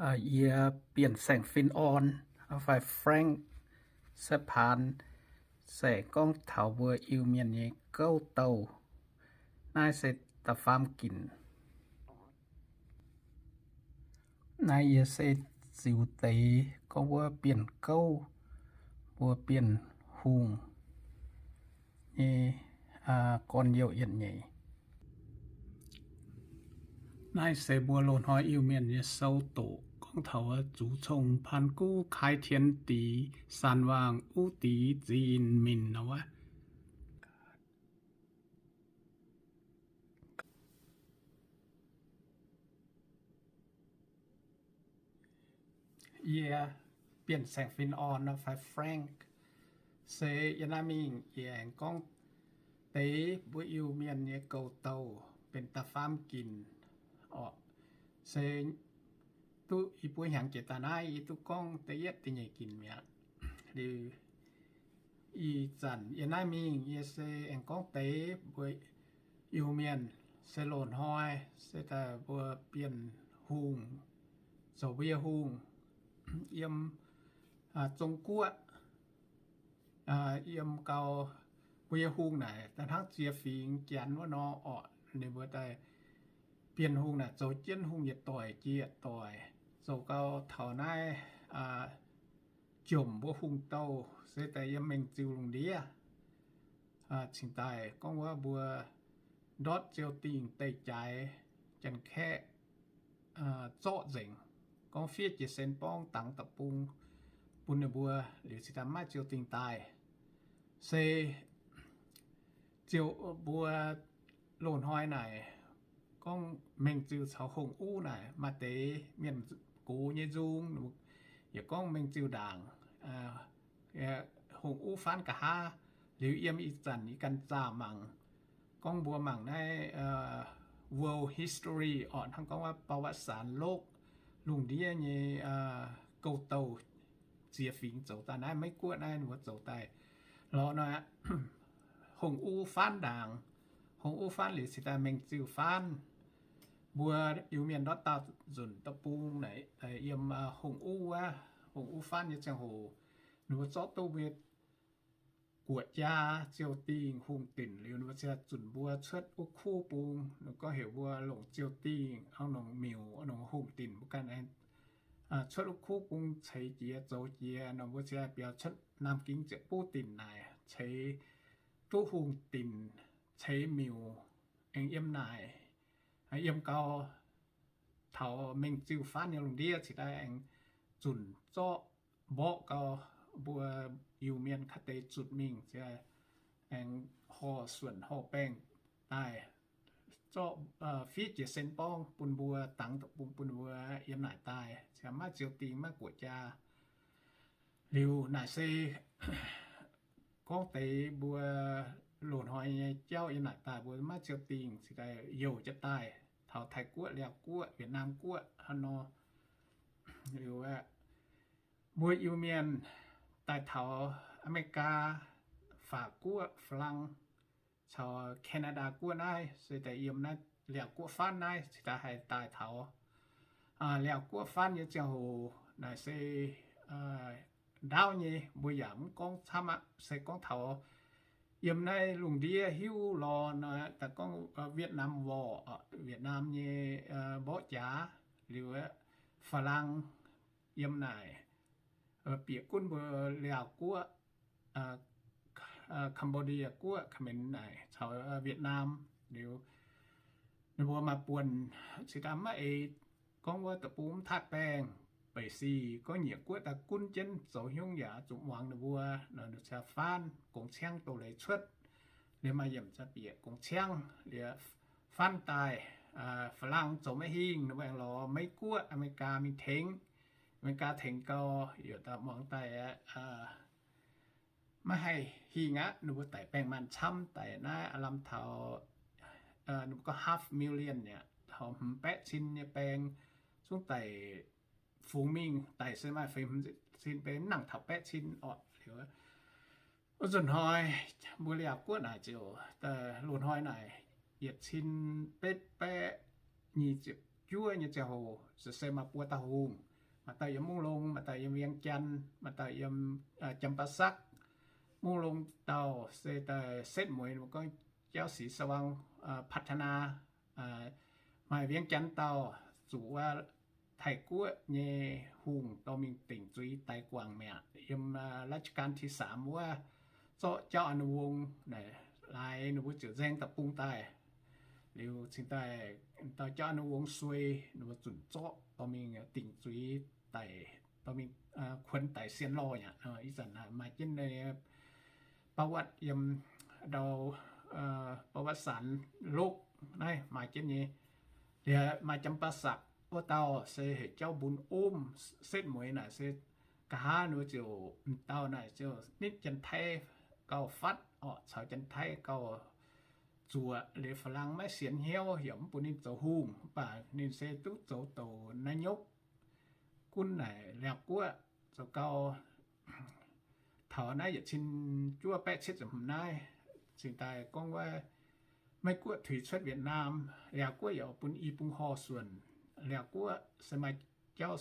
Yie Bienh Saeng Fin Orn fai Frank Saeng Paanx se gorngv taux mbuo Iu-Mienh nyei gouv-douh. Naaiv se da'faam ginc. Naaiv yie se ziux deix gorngv wuov Bienh gouv, mbuo Bienh Hungh nyei gorn-youh yietc nyeic. Naaiv se mbuo loz-hnoi Iu-Mienh nyei sou doqc gorngv taux zuqc cong paan guv, kai tienx dix, saanc waangc uv dix zinh minc nor wuov. Yie Bienh Saeng Fin Orn nor fai Frank se yie naaiv mingh yie aengx gorngv deix mbuo Iu-Mienh nyei gouv-douh benx da'faam ginc orqc. Se duqv i buo hnyangx jiex daaih naaiv yie duqv gorngv da'yietv da'nyeic ginc mi'aqv. Liuz ih zanc yie naaiv mingh yie se aengx gorngv deix mbuo Iu-Mienh se loz-hnoi se daaih mbuo Bienh Hungh zoux mbuo nyei hungh yiem Zong Guoqv, yiem gau mbuo nyei hungh naaic daaih hnangv ziex fingx Janx wuov nor orqc. Ninh mbuo daaih Bienh Hungh naaic zoux jienv hungh yietc doic jiex yietc doic, zoux gau taux naaiv jomc mbuo hungh douh se daaih yiem Mengh Ziuh lungh ndiev cingx daaih gorngv wuov mbuo ndortv Ziou Dingh deic-jaaix Janx-Kaeqv zorqv nzengc, gorngv fiev jiex sen borngv dangx da'bung bun ninh mbuo liuz cingx daaih maiv Ziou Dingh daaih. Se ziouc mbuo loz-hnoi naaic gorngv Mengh Ziuh caux Hungh Uv naaic maaih deix mienh gox nyei nzung, yaac gorngv Mengh Ziuh ndaangc, Hungh Uv faanv nqa'haav. Liuz yiem ih zanc yie ganh zaah mangc, gorngv mbuo mangc naaiv world history orqc, hnangv gorngv wuov ประวัติศาสตร์โลก lungh ndiev nyei gouv-douh ziex fingx zoux daaih naaiv Meiv Guoqv naaiv ninh mbuo zoux daaih lorqc nor, Hungh Uv faanv ndaangc, Hungh Uv faanv liuz cingx daaih Mengh Ziuh faanv. Mbuo Iu-Mienh ndortv daauh nzunc da'bung naaic yiem Hungh Uv wuov, Hungh Uv faanv nyei ziangh hoc, ninh mbuo zorqv duqv mbuo guoqv-jaa Ziou Dingh hungh dinc liuz, ninh mbuo ziouc zunc mbuo cuotv wuov kuv bung, ninh gorngv heuc mbuo longc Ziou Dingh hnangv nongc miuc, nongc hungh dinc mbuo ganh cuotv wuov kuv bung ceix jiez zoux jiez nor, mbuo ziouc biaux cuotv Naamh Ging Ziepc Buv Dinc naaic ceix duqv hungh dinc, ceix miuc, aengx yiem naaic, yiem gau taux Mengh Ziuh faanv nyei lungh ndiev cingx daaih aengx zunc zorqv mborqv gau mbuo Iu-Mienh kaav deix zutc mingh, ziouc aengx horh suonc horh baengh daaih zorqv fiev jiex sen borngv bun mbuo, dangx da'bung bun mbuo yiem naaic daaih, ziouc maiv Ziou Dingh maiv guoqv jaa. Liuz naaic se gorngv deix mbuo loz-hnoi nyei jauv yiem naaic daaih mbuo maiv Ziou Dingh cingx daaih youh jienv daaih taux Taiv Guoqv, Laauv Guoqv, Wietc Naam Guoqv hnangv nor. Liuz aeqv, mbuo Iu-Mienh daaih taux Aa^me^li^gaa, Faac Guoqv, Faa^lang caux Canada Guoqv naaiv se daaih yiem naaiv Laauv Guoqv faanv naaiv cingx daaih haih daaih taux Laauv Guoqv faanv nyei ziangh hoc naaic se ndaauv nyei, mbuo yaac mv gorngv camv aqv. Se gorngv taux yiem naaiv lungh ndiev hiuv lorz nor, daaih gorngv Wietc Naam Worc, Wietc Naam nyei mborqv jaax, liuz Faa^lang yiem naaic, bieqc gunv mbuo Laauv Guoqv, Cambodia Guoqv, Khmer naaic caux Wietc Naam. Liuz ninh mbuo maaih buonc cingx daaih maiv eix gorngv wuov deic-bung mv taaih baengh, beic sic gorngv nyiec guoqv daaih gunv jienv zoux hnyungv yaac zuqc muangx ninh mbuo, ninh ziouc faanv gongx ciangv doz-leiz cuotv. Liuz maaih yiemc ziouc bieqc gongx ciangv, liuz faanv daaih, Faa^lang zoux maiv hingh, ninh mbuo aengx lorz Meiv Guoqv, Aa^me^li^gaa mingh tengx. Aa^me^li^gaa tengx gau, yaac daaih muangx daaih aqv, maiv haih hingh aqv. Ninh mbuo daic baengh maanh camv, daic naaiv aav lamh taux, ninh mbuo gorngv half million aqv, taux hmz baeqv cin nyei baeng zungv daic. Fungx mingh daic se maaih feix hmz cin baeng, mv nangc taux baeqv cin orqc. Liuz wuov nzunc hnoi mbuo Laauv Guoqv naaic ziouc, loz-hnoi naaic yietc cin betv baeqv nyic ziepc juov nyei ziangh hoc se maaih buo dauh hungh. Maaih dauh yiem Mungv Lung, maaih dauh yiem Vieng Jaan, maaih dauh yiem Jam Baa Sakv. Mungv Lung dauh se daaih setv mueiz, mbuo gorngv jauv Six Swang Pattana. Maaih Vieng Jaan dauh zuqc wuov Taiv-Guoqv nyei hungh dorh mingh dingc zuiz daix guangc mi'aqv. Yiem รัชกาลที่สาม wuov, zorqv Jauv Aa Nu Wong naaic laaix, ninh mbuo ziouc nzaeng da'bung daaih. Liuz cingx daaih dauh Jauv Aa Nu Wong suei, ninh mbuo zunc zorqv dorh mingh dingc zuiz daic, dorh mingh kuonx daic sien lorh aqv. Ih zanc maaih jienv ประวัติ yiem ndau ประวัติศาสตร์โลก naaiv maaih jienv nyei. Liuz maaih Jam Baa Sakv wuov dauh se heuc Jauv Mbun Omv, setv mueiz naaic se nqa'haav ninh mbuo ziouc, m'dauh naaic ziouc nitv Janx-Taiv gauh fatv orqc, caux Janx-Taiv gauh zuoqc. Liuz ฝรั่ง maiv sienx hnyouv, yaac mv bun ninh zoux hungh, mv baac ninh se duqv zoux douc นายก gunv naaic Liaauc Guoqv zoux gau. Taux naaiv yietc cin juov baeqv cietv ziepc hmz naaiv, cingx daaih gorngv wuov Meiv Guoqv tuix cuotv Việt Nam, Liaauc Guoqv yaac bun i bung horh suonc. Liaauc Guoqv se maaih Jauv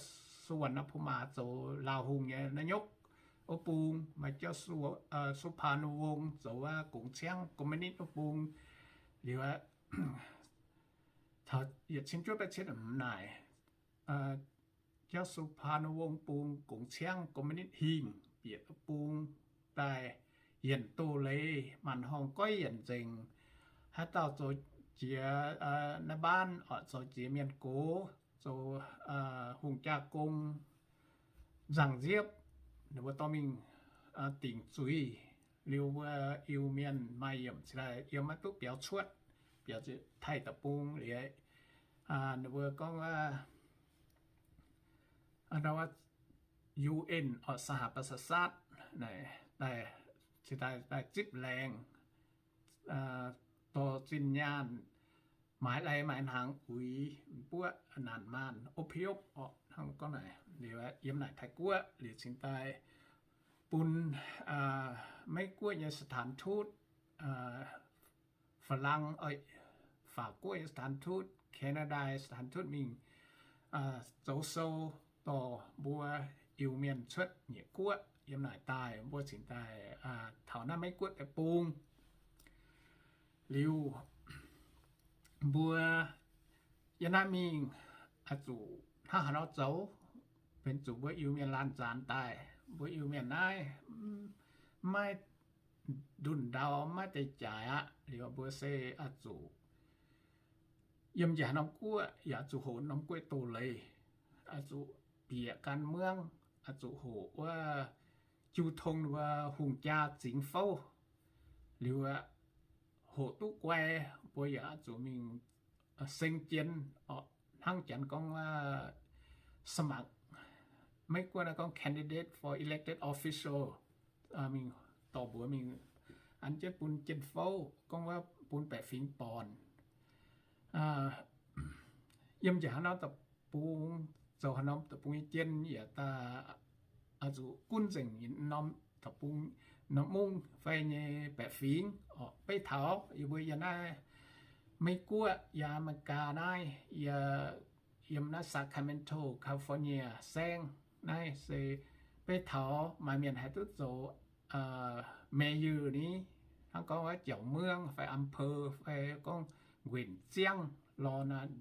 Su Wan Na Pu Maa zoux Laauh Hungh nyei นายก wuov bung, maaih Jauv Su Paa Nu Wong zoux wuov gongx ciangv คอมมิวนิสต์ wuov bung. Liuz taux yietc cin juov baeqv cietv hmz naaic, Jauv Su Paa Nu Wong bung gongx ciangv คอมมิวนิสต์ hingh bieqc bung daaih yienc doz-leiz, maanc horngh goiv yienc nzengc. Haaix dauh zoux jiex นายบ้าน orqc, zoux jiex mienh gox, zoux hungh jaa gong, nzangc nziepv, ninh mbuo dorh mingh dingc zuiz. Liuz mbuo Iu-Mienh maaih yiemc cingx daaih yiem maiv duqv biaux cuotv, biaux Taiv deic-bung liuz, ninh mbuo gorngv U N orqc, สหประชาชาติ naaic daaih zipv laengz, dorh zinh nyaanh, maaiz lai maaiz hnaangx uix buoqv naanc maanh อพยพ orqc, hnangv gorngv naaic. Liuz yiem naaic Taiv-Guoqv liuz cingx daaih bun Meiv Guoqv nyei สถานทูต, ฝรั่ง, Faa Guoqv nyei สถานทูต, Canada สถานทูต mingh zoux sou dorh mbuo Iu-Mienh cuotv Nyeic Guoqv. Yiem naaic daaih mbuo cingx daaih taux naaiv Meiv Guoqv deic-bung. Liuz mbuo yiem naaiv mingh oix zuqc hnangv haaix nor zoux, benx zuqc mbuo Iu-Mienh laanh zaanx daaih. Mbuo Iu-Mienh naaiv maiv ndunh ndau, maiv deix jaaix aqv. Liuz mbuo se oix zuqc yiem njiec haaix norm guoqv yaac oix zuqc hoqc norm guoqv doz-leiz, oix zuqc bieqc gan muangv, oix zuqc hoqc wuov jiu tong wuov hungh jaa zingx fouv. Liuz hoqc duqv guai, mbuo yaac oix zuqc mingh seng jien, hnangv janx gorngv สมัคร, Meiv Guoqv naaiv gorngv candidate for elected official, mingh dorh mbuox mingh an jienv bun jien fouv, gorngv wuov bun baeqc fingx bornc. Yiem njiec haaix norm deic-bung, zoux haaix norm deic-bung nyei jien yaac daaih oix zuqc gunv nzengc norm deic-bung, norm mungv fai nyei baeqc fingx orqc. Beiv taux yie mbuo yiem naaiv Meiv Guoqv, yiem America naaiv, yie yiem naaiv Sacramento, California saengv naaiv se beiv taux maaih mienh haih duqv zoux mayor ni, hnangv gorngv wuov เจ้าเมือง fai อำเภอ fai gorngv nquenc ziangv lorh naaiv,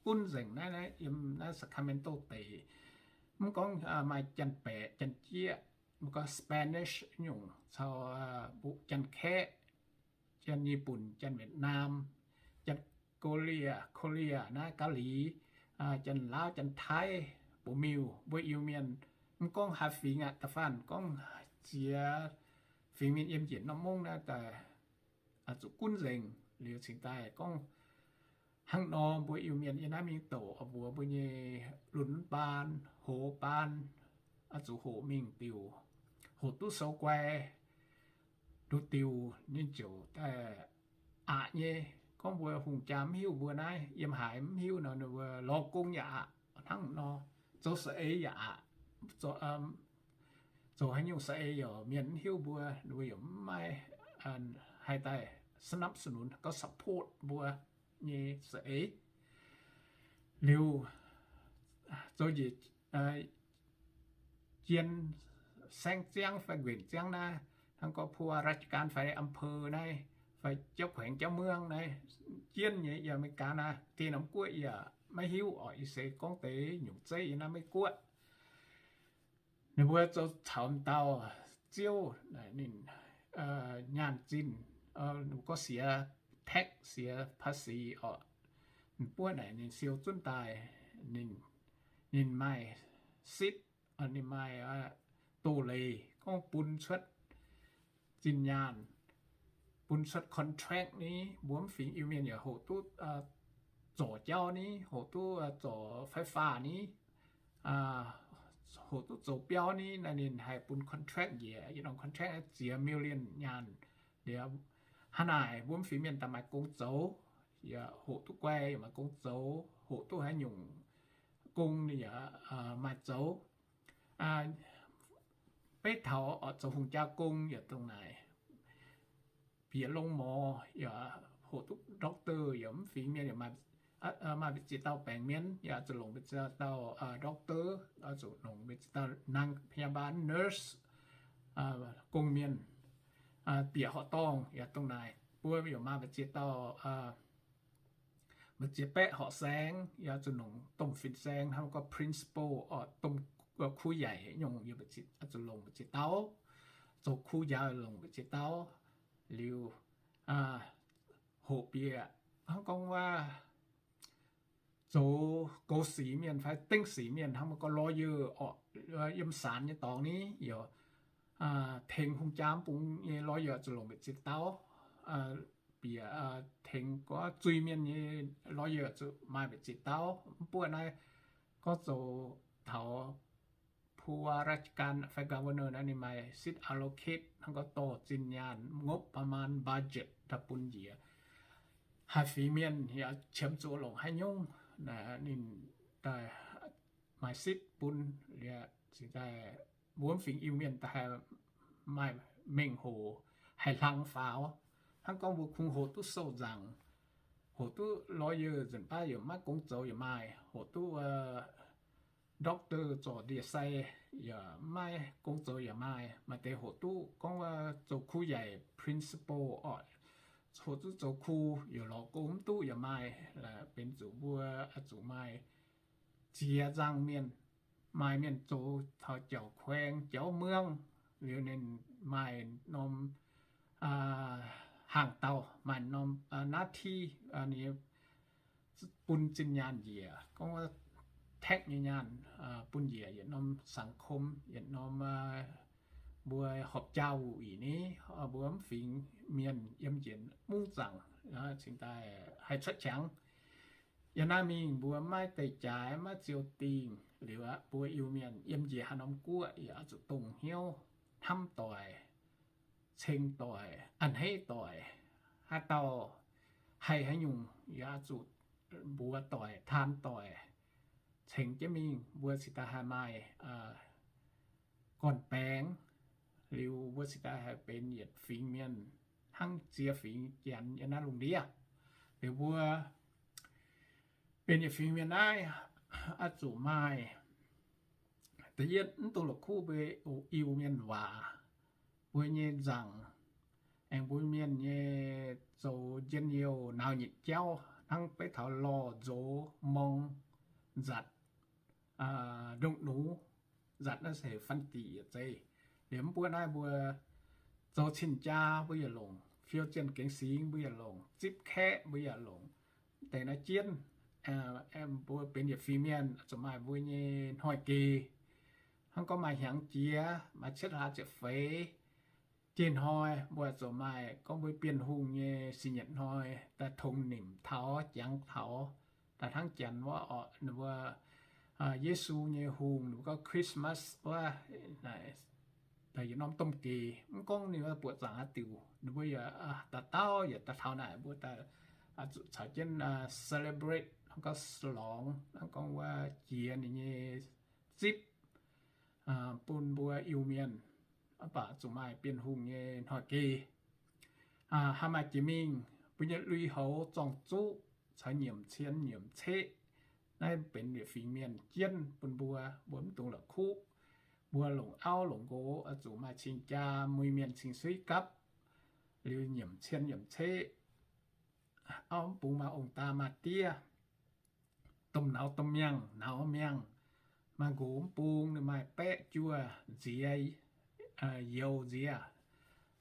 gunv nzengc naaiv, naaiv yiem naaiv Sacramento deic. Mv gorngv maaih Janx-Baeqc, Janx-Jieqv, mv gorngv Spanish nyungc, caux Janx-Kaeqv, Janx-Nyei Bunc, Janx-Wietc Naam, Janx-Korea, Korea naaiv, Gauv Liz, Janx-Laauv, Janx-Taiv, Bux Miuh, mbuo Iu-Mienh, mv gorngv haaix fingx aqv, da'faanh gorngv ziex fingx mienh yiem njiec norm mungv naaiv daaih zuqc gunv nzengc. Liuz cingx daaih gorngv hnangv nor mbuo Iu-Mienh yiem naaiv mingh douc mbuox mbuo nyei lunx baan, hoz baan, zuqc hoqc mingh diuc, hoqc duqv sou guai nduqc diuc ninh ziouc daaih aqc nyei. Gorngv mbuo hungh jaa mv hiuv mbuo naaiv yiem haaix, mv hiuv nor ninh mbuo lorz gong yaac aqc hnangv nor, zoux saeng-eix yaac aqc, zoux haaix nyungc saeng-eix yaac mienh mv hiuv mbuo, ninh mbuo yaac mv maaih haih daaih สนับสนุน gorngv support mbuo nyei saeng-eix. Liuz zoux njiec jien saengv ziangv fai nquenc ziangv naaiv, hnangv gorngv ผู้ว่าราชการ fai อำเภอ naaiv, fai jauv แขวง jauv เมือง naaiv, jienv nyei yiem America naaiv, deix norm guoqv yaac maiv hiuv oc. Ih se gorngv deix nyungc zeiv yiem naaiv Meiv Guoqv. Ninh mbuo zoux caux m'dauh ziouv, ninh nyaanh zinh, ninh mbuo gorngv siex tax, siex ภาษี oc. Ninh buov naaic ninh siou zunv daaih, ninh, ninh maaih sitv, ninh maaih doz-leiz gorngv bun cuotv zinh nyaanh, bun cuotv contract ni. Mbuo mv fingx Iu-Mienh yaac hoqc duqv zorc jauv ni, hoqc duqv zorc ไฟฟ้า ni, hoqc duqv zoux biauv ni. Naaiv ninh haih bun contract njiec, yietc norm contract ziex million nyaanh. Liuz hnangv naaic mbuo mv fingx mienh daaih maaih gong zoux, yaac hoqc duqv guai, yaac maaih gong zoux, hoqc duqv haaix nyungc gong ninh yaac maaih zoux. Beiv taux oix zoux hungh jaa gong yaac dongh naaic, bieqc longx morz yaac hoqc duqv doctor, yaac mv fingx mienh yaac maaih mbu'ziex dauh baengc mienh, yaac zuqc longc mbu'ziex dauh doctor, zuqc longc mbu'ziex dauh นางพยาบาล nurse, gong mienh, bieqc horqc dorngh yaac dongh naaic, mbuo yaac maaih mbu'ziex dauh, mbu'ziex baeqv horqc saeng, yaac zuqc longc domh fin-saeng hnangv gorngv principal, domh ครูใหญ่ nyungc, zuqc longc mbu'ziex dauh, zoux ครู njaaux longc mbu'ziex dauh. Liuz hoqc bieqc hnangv gorngv wuov zoux goux sic mienh fai dengv sic mienh hnangv gorngv lawyer oc, yiem ศาล nyei dorngx ni, yaac tengx hungh jaa mv bung nyei lawyer zuqc longc mbu'ziex dauh. Bieqc tengx gorngv zuiz-mienh nyei lawyer zuqc maaih mbu'ziex dauh. Mv buoqv naaiv gorngv zoux taux ผู้ว่าราชการ fai governor naaiv ninh maaih sitv allocate hnangv gorngv dorh zinh nyaanh งบประมาณ budget daaih bun njiec, haih fingx mienh yaac qiemx zuqc longc haaix nyungc, ninh daaih maaih sitv bun. Liuz cingx daaih mbuo mv fingx Iu-Mienh daaih haih maaih mengh hoc, haih hlang faaux. Hnangv gorngv mbuo kungx hoqc duqv sou nzaangc, hoqc duqv lawyer nzunc baav yaac maiv gong zoux yaac maaih, hoqc duqv doctor zorc ndie-sai yaac maiv gong zoux yaac maaih. Maaih deix hoqc duqv gorngv zoux ครูใหญ่ principal oc, hoqc duqv zoux ครู yaac lorz gong mv duqv yaac maaih. Benx zuqc mbuo zuqc maaih ziex nzangc mienh, maaih mienh zoux taux jauv-kuaeng jauv-muangv, liuz ninh maaih norm หน้าที่, maaih norm หน้าที่ ninh bun zinh nyaanh njiec, gorngv แท็ก nyei nyaanh bun njiec yietc norm สังคม, yietc norm mbuo horpc jaa wuic ni, mbuo mv fingx mienh yiem njiec mungv zaangc cingx daaih haih cuotv qangx. Yiem naaiv mingh mbuo maiv deix jaaix, maiv ziou dingh. Liuz aqv, mbuo Iu-Mienh yiem njiec haaix norm guoqv yaac oix zuqc dongh hnyouv, hnamv doic, ceng doic, a'hneiv doic. Haaix dauh haih haaix nyungc yaac oix zuqc mbuox doic, taan doic, ceng jienv mingh, mbuo cingx daaih haih maaih gorn-baengx. Liuz mbuo cingx daaih haih benx yietc fingx mienh hnangv ziex fingx Janx yiem naaiv lungh ndiev. Liuz mbuo benx yietc fingx mienh naaiv, oix zuqc maaih da'yietv, mv dungx la'kuqv mbuo Iu-Mienh waac, mbuo nyei nzangc, aengx mbuo Mienh nyei zoux njien-youh nauz nyitc jauv hnangv beiv taux lorh, nzox, morng, nzatc, ndongc nux, nzatc naaiv se heuc ฟันติ yietc zei. Liuz mv buo naaiv mbuo zoux cing-jaa mbuo yaac longc, fiou zienh gengx singx mbuo yaac longc, zipv kaeqv mbuo yaac longc. Deix naaiv jienv mbuo benx yietc fingx mienh zuqc maaih mbuo nyei hnoi-geh. Hnangv gorngv maaih hnyangx-jiex, maaih cietv hlaax ziepc feix, jiex hnoi mbuo zuqc maaih gorngv mbuo Bienh Hungh nyei singx nyetc hnoi daaih tongx nimc taux, jangx taux, daaih hnangv Janx wuov oc, ninh mbuo Yesu nyei hungh, ninh mbuo gorngv Christmas wuov, daaih yietc norm domh geh. Mv gorngv ninh mbuo buoqc zaangc haaix diuc, ninh mbuo yaac dauh dauh yaac daaih taux naaic mbuo daaih zuqc caux jienv celebrate, hnangv gorngv ฉลอง, hnangv gorngv wuov jiex ninh nyei zipv bun mbuo Iu-Mienh. Mv baac zuqc maaih Bienh Hungh nyei hnoi-geh. Haih maaih jiex mingh, mbuo nyei lui-houx zorng-zuqv caux nyiemc cien nyiemc ceqv, naaiv benx yietc fingx mienh jienv bun mbuo, mbuo mv dungx la'kuqv. mbuo longc auv longc nqox oix zuqc maaih cing-jaa, mui mienh cing-suiv gapv, liuz nyiemc cien nyiemc ceqv, auv mv bung maaih ong-daa maaih diev, domh nauz domh miangh, nauz miangh, maaih nqox mv bung, maaih baeqv juoh nziex, youz nziex.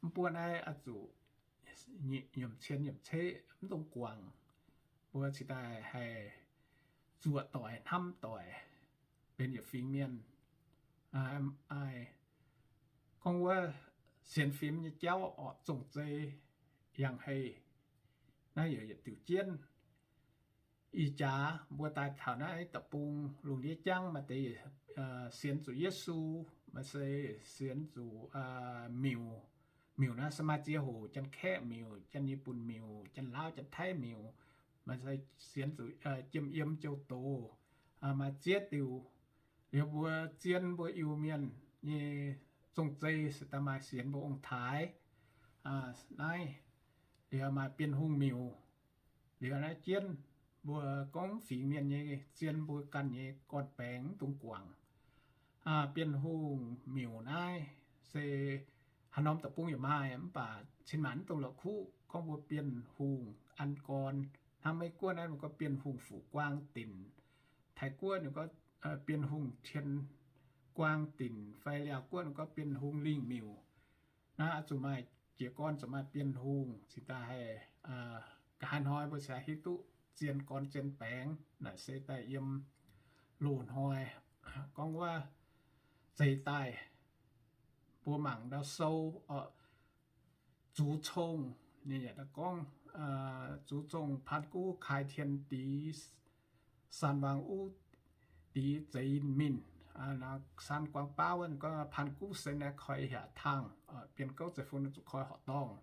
Mv buo naaiv oix zuqc nyiemc cien nyiemc ceqv, mv dungx guangc. Mbuo cingx daaih haih zuoqc doic hnamv doic benx yietc fingx mienh. Gorngv wuov sienx fim nyei jauv orqc, zong-zei yangh hei, naaiv yaac yietc diuc jienv. Ih jaax mbuo daaih taux naaiv deic-bung lungh ndiev jangv, maaih deix sienx zuqc Yesu, maaih se sienx zuqc miuc. Miuc naaiv se maaih ziex hoc, Janx-Kaeqv miuc, Janx-Nyei-Bun miuc, Janx-Laauv Janx-Taiv miuc, maaih se sienx zuqc jiem yiem jouh doz, maaih ziex diuc. Liuz mbuo zien mbuo Iu-Mienh nyei zong-zei se daaih maaih sienx mbuo ong-taaix naaiv, liuz maaih Bienh Hungh miuc. Liuz naaiv jienv mbuo gorngv fingx mienh nyei zien mbuo ganh nyei gorn-baengx mv dungx guangc. Bienh Hungh miuc naaiv se haaix norm deic-bung yaac maaih, mv baac cin maanc mv dungx la'kuqv gorngv mbuo Bienh Hungh an gorn. Hnangv Meiv Guoqv naaiv ninh gorngv Bienh Hungh Fu Guaang Dinc, Taiv Guoqv ninh gorngv Bienh Hungh Tien Guaang Dinc, fai Liaauc Guoqv ninh gorngv Bienh Hungh Lingh Miuc. Naaiv oix zuqc maaih jiez gorn zuqc maaih Bienh Hungh cingx daaih haih, ga'haaix hnoi mbuo cingx hiuv duqv zien gorn zien baengx. Naaic se daaih yiem loz-hnoi gorngv wuov zeix daaih mbuo mangc ndau sou, Zuqc Cong, ninh yaac gorngv, Zuqc Cong Paan Guv Kaaix Tien Dix, Saan Waang Uv Dix Zeix Ninh Mingh, Saan Guang Baav wuov gorngv Paan Guv Sen Naaiv Koi Hiaac Tangh, Bienh Gouv Zeiv Fun Zuqc Koi Horqc Dorngh.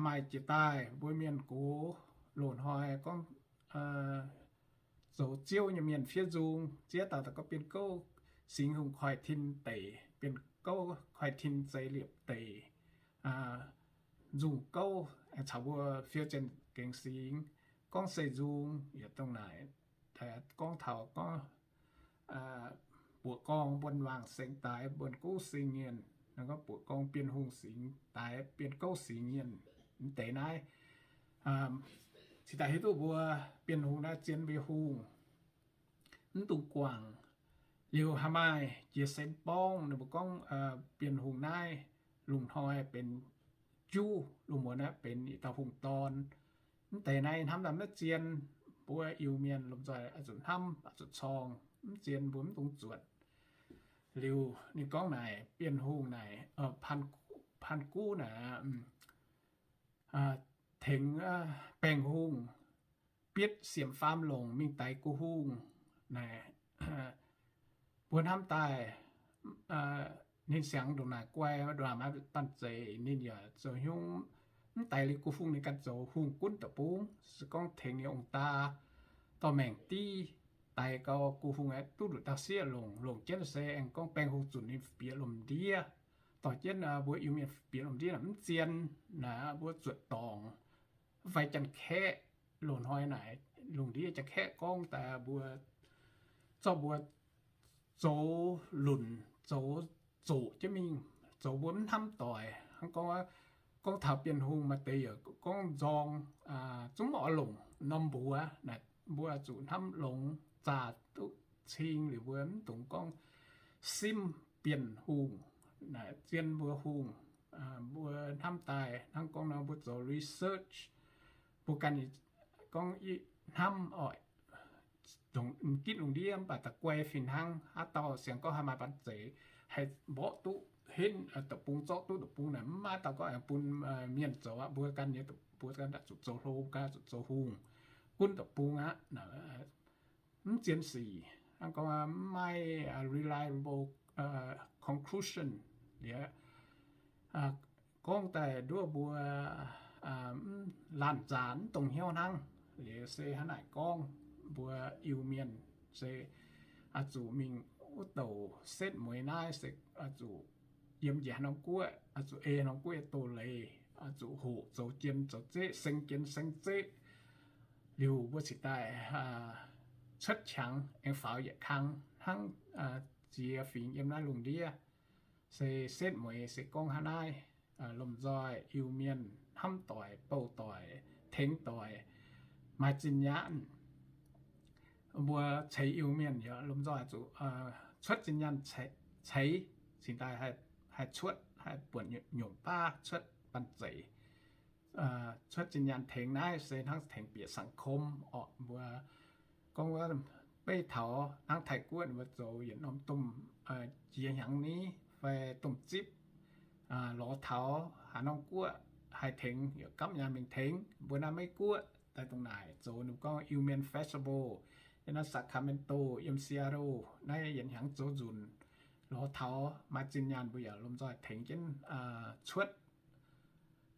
Maaih jiex daaih mbuo mienh gox loz-hnoi gorngv zoux ziouv nyei mienh fiev nzung, zieqv dauh daaih gorngv Bienh Gouv Singx Hungh Koiv Tin Deic, Bienh Gouv Koiv Tin Zeix Liepc Deic, nzung gouv aengx caux mbuo fiou zien gengx singx, gorngv seix nzung yietc dongh naaic, gorngv taux gorngv buoqc gorngv mbuonx wangc sengx daaix, mbuonx gouv singx mienh, gorngv buoqc gorngv Bienh Hungh singx daaix, Bienh Gouv singx mienh, mv deix naaiv. Cingx daaih hiuv duqv mbuo Bienh Hungh naaiv zien mbuo hungh, mv dungx guangc. Liuz haih maaih jiex sen borngv ninh mbuo gorngv Bienh Hungh naaiv lungh hnoi benx juv, lungh muonz naaiv benx yietc dauh hungh dorn. Mv deix naaiv hnamv naaiv maiv zien, mbuo Iu-Mienh lomh nzoih oix zuqc hnamv, oix zuqc corng. Mv zien mbuo mv dungx zuotc. Liuz ninh gorngv naaic, Bienh Hungh naaic, Paan Guv naaic, tengx Baengh Hungh bietv siemx faam longc mingh daix Gu Hungh naaic. Mbuo hnamv daaih ninh siangx ndongc naaic guai, ndongc naaic maiv banh zeic, ninh yaac zoux hnyouv mv daix liuz Gu Hungh, ninh ganh zoux hungh gunv deic-bung. Se gorngv tengx ninh ong-daa dorh maengc div daix gau, Gu Hungh aeqv, duqv nduqc dauh sieqv longc. Longc jienv se aengx gorngv Baengh Hungh zunc ninh bieqc lomh ndiev, dorh jienv mbuo Iu-Mienh bieqc lomh ndiev naaic mv zien. Naaic mbuo zuotc dorngc fai Janx-Kaeqv loz-hnoi naaic, lungh ndiev Janx-Kaeqv gorngv daaih mbuo, zorqv mbuo zoux lunc, zoux zoqc jienv mingh, zoux mbuo mv hnamv doic. Hnangv gorngv, gorngv taux Bienh Hungh maaih deix yaac gorngv nzorng, zungv oix longc norm mbuox naaic, mbuo zuqc hnamv longx, zaah duqv cing liuz mbuo mv dungx gorngv simv Bienh Hungh naaic, zien mbuo hungh. Mbuo hnamv daaih hnangv gorngv nor mbuo zoux research, mbuo ganh gorngv hnamv oc, m'ginv lungh ndiev mv baac da'guai fih hnangv. Haaix dauh siang gorngv haih maaih banh zeic, haih mborqv duqv henv deic-bung, zorqv duqv deic-bung naaic, mv maaih dauh gorngv aengx bun mienh zoux aqv. Mbuo ganh nyei, mbuo ganh daaih zuqc zoux hlo, ganh zuqc zoux hungh gunv deic-bung aqv. Mv zien sic, hnangv gorngv mv maaih reliable conclusion liuz, gorngv daaih nduov mbuo laanh zaanc mv dongh hnyouv hnangv. Liuz se hnangv naaic gorngv, mbuo Iu-Mienh se oix zuqc mingh wuov douc setv mueiz naaiv se oix zuqc yiem njiec haaix norm guoqv, oix zuqc ei haaix norm guoqv nyei doz-leiz, oix zuqc hoqc zoux jien zoux zeqv, seng jien seng zeqv. Liuz mbuo cingx daaih cuotv qangx aengx faaux yietc kang hnangv ziex fingx yiem naaiv lungh ndiev. Se setv mueiz se gorngv hnangv naaiv, lomh nzoih Iu-Mienh hnamv doic, bouh doic, tengx doic, maaih zinh nyaanh. Mbuo ceix Iu-Mienh yaac lomh nzoih zuqc cuotv zinh nyaanh ceix, cingx daaih haih cuotv, haih buatc nyungc baav cuotv banh zeic. Cuotv zinh nyaanh tengx naaiv se hnangv tengx bieqc สังคม orqc. Mbuo gorngv wuov, beiv taux hnangv Taiv-Guoqv mbuo zoux yietc norm domh jiex hnyangx ni fai domh zipv, lorz taux haaix norm guoqv haih tengx yaac gapv nyaanh mingh tengx. Mbuo naaiv Meiv Guoqv daaih dongh naaic zoux ninh mbuo gorngv Iu-Mienh Festival yiem naaiv Sacramento, yiem Seattle naaiv yietc hnyangx zoux nzunc. Lorz taux maaih zinh nyaanh mbuo yaac lomh nzoih tengx jienv cuotv.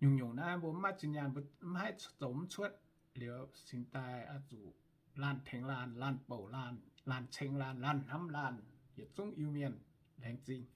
Nyungc-nyungc naaiv mbuo maiv maaih zinh nyaanh, mbuo maiv haih zoux mv cuotv liuz, cingx daaih oix zuqc laanh tengx laanh, laanh bouh laanh, laanh ceng laanh, laanh hnamv laanh, yietc zungv Iu-Mienh laengz zingh.